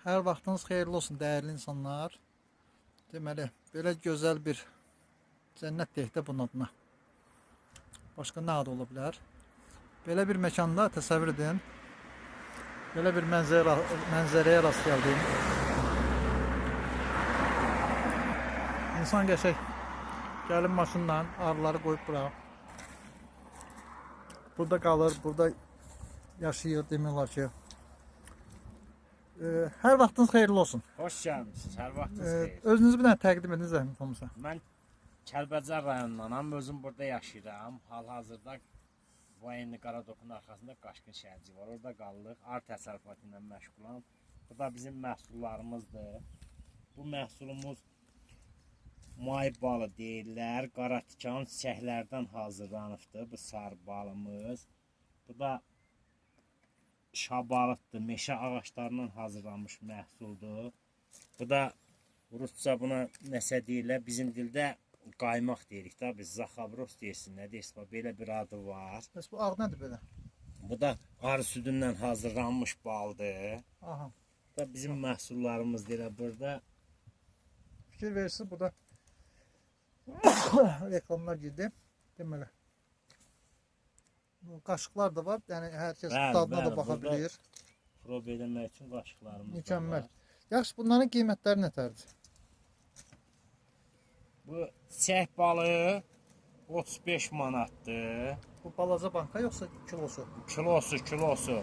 Hər vaxtınız xeyirli olsun dəyərli insanlar. Deməli, belə gözəl bir cənnət deyək də bunun adına. Başqa nə adı ola bilər? Belə bir məkanda təsəvvür edin. Belə bir mənzərəyə rast gəldim. İnsan qəşəng gəlin maşınla arıları qoyub bura. Burada qalır, burada yaşayır demək olar ki. Hər vaxtınız xeyirli olsun. Xoş gəlmisiniz. Hər vaxtınız xeyir. Özünüzü bir dənə təqdim edin zəhmət olmasa. Mən Kəlbəcər rayonundanam. Özüm burada yaşayıram. Hal-hazırda Voyenli Qaradokun arxasında Qaşqın şəhərci var. Orada qalırıq. Ar təsərrüfatı ilə məşğulam. Bu da bizim məhsullarımızdır. Bu məhsulumuz may balı deyirlər. Qara tikan çiçəklərdən hazırlanıbdır bu sarı balımız. Bu da şabalıddır. Meşə ağaclarından hazırlanmış məhsuldur. Bu da rusca buna nəsə deyirlər. Bizim dildə qaymaq deyirik da biz zaxabros deyirsin, nə deyirsin, bax, belə bir adı var. Bəs bu ağ nədir belə? Bu da arı südündən hazırlanmış baldır. Aha. Bu da bizim məhsullarımızdır elə burada. Fikir verirsiniz burada reklamlar girdi. Deməli. Bu qaşıqlar da var. Yəni hər kəs Bəli, dadına da bəli, baxa burada bilir. Prob eləmək üçün qaşıqlarımız da Mükəmməl. var. Yaxşı, bunların qiymətləri nətərdir? Bu çiçək balı 35 manatdır. Bu balaca banka yoxsa kilosu? Kilosu, kilosu.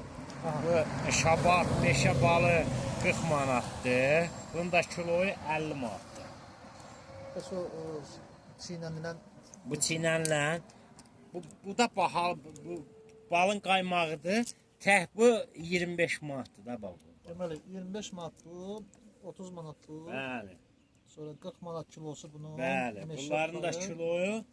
Aha. Bu şabat, meşə balı 40 manatdır. Bunun da kiloyu 50 manatdır. Bəs o çiynənilən Bu çinənlə bu da bahalı bu balın qaymağıdır. Tək bu 25 manatdır da bax bu. deməli 25 manat bu, 30 manat bu. Bəli. Sonra 40 manat kilosu bunun. Bəli. Meşə Bunların da balı. kiloyu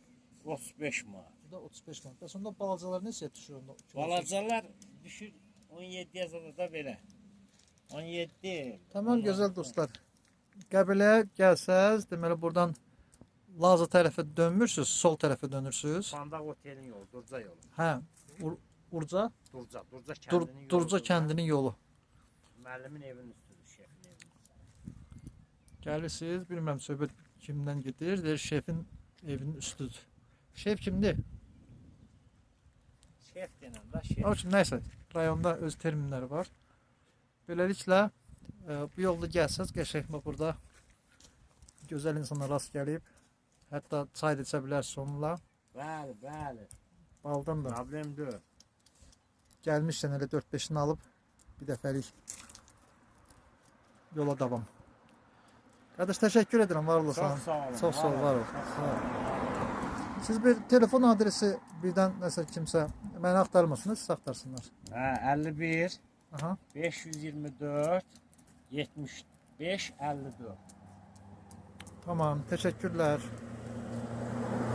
35 manat. Bu da 35 manat. Bəs onda balacalar neçəyə düşür onda? Kilosu? Balacalar düşür 17-yə zada da belə. 17. Tamam gözəl dostlar. Qəbələyə gəlsəz, deməli buradan Laza tərəfə dönmürsüz, sol tərəfə dönürsüz. Fandaq otelin yolu, Durca yolu. Hə, Urca, Durca, Durca kəndinin yolu. Durca kəndinin yolu. Müəllimin evinin üstüdür, şefin evinin. Gəlirsiniz, bilmirəm söhbət kimdən gedir, deyir şefin evinin üstüdür. Şef kimdir? Şef denən də şef. Onun üçün nəysə, rayonda öz terminləri var. Beləliklə, bu yolda gəlsəz, qəşəng bax burada gözəl insanlar rast gəlib. Hətta çay da içə bilərsiniz onunla. Bəli, bəli. Baldan da Problem deyil. gəlmişsən elə 4-5-ini alıb bir dəfəlik yola davam. Qardaş təşəkkür edirəm, var olasın. Çox sağ olun. Çox sağ ol, var ol. Çox sağ olun. Siz bir telefon adresi birdən nəsə kimsə məni axtarmasın, siz axtarsınlar. Hə, 51 Aha. 524 75 54. Tamam, təşəkkürlər.